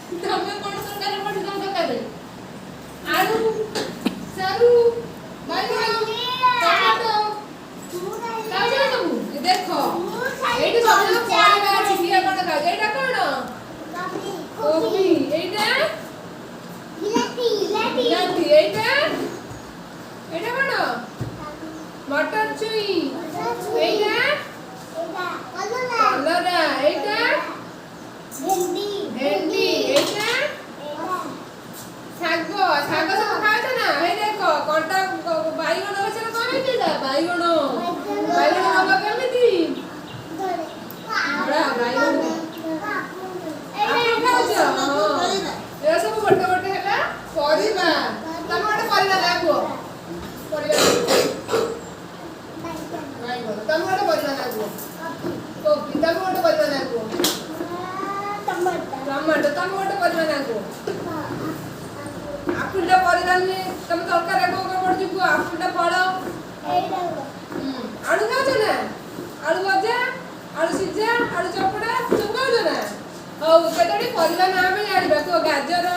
ତମେ କଣ ତରକାରୀ ପଡୁଛି ତମ ତରକାରୀ? ଆଳୁ, ସାରୁ, ବାଇଗଣ, ଟମାଟୋ ଖାଉଛ ନା ସବୁ? ଏ ଦେଖ, ଏଇଠି ସବୁ ଯାକ ପରିବା ଅଛି। କିଏ କଣ ଖାଉଛି? ଏଇଟା କଣ? କୋବି। ଏଇଟା ବିଲାତି। ଏଇଟା, ଏଇଟା କଣ? ମଟର ଛୁଇଁ। ଏଇଟା କଲରା। ଏଇଟା ଭେଣ୍ଡି। ଏଇଟା ଶାଗ। ଶାଗ ସବୁ ଖାଉଛ ନା? ଏଇ ଦେଖ, କଣ୍ଟା ବାଇଗଣ ଗଛରେ କଣ ହେଇଛି? ଏଇଟା ବାଇଗଣ। ବାଇଗଣ ରଙ୍ଗ କେମିତି? ଧଳା ବାଇଗଣ। ଆପଣ ଖାଉଛ? ହଁ, ଏରା ସବୁ ଗୋଟେ ଗୋଟେ ହେଲା ପରିବା। ତମେ ଗୋଟେ ପରିବା ନା କୁହ। ପରିବା ବାଇଗଣ। ତମେ ଗୋଟେ ପରିବା ନା କୁହ। କୋବି। ତମେ ଗୋଟେ ପରିବା ନା କୁହ। ଟମାଟୋ। ତମେ ଗୋଟେ ପରିବା ନା କୁହ। ଆପୁଲଟା ପରିବା ନୁହେଁ। ତମେ ତରକାରୀରେ କଣ କଣ ପଡୁଛି କୁହ। ଆପୁଲଟା ଫଳ। ଆଳୁ ଖାଉଛ ନା? ଆଳୁ ଭଜା, ଆଳୁ ସିଝା, ଆଳୁ ଚକଟା ସବୁ ଖାଉଛ ନା? ହଉ, କେତୋଟି ପରିବା ନାଁ ଆମେ ଜାଣିବା, କୁହ। ଗାଜର।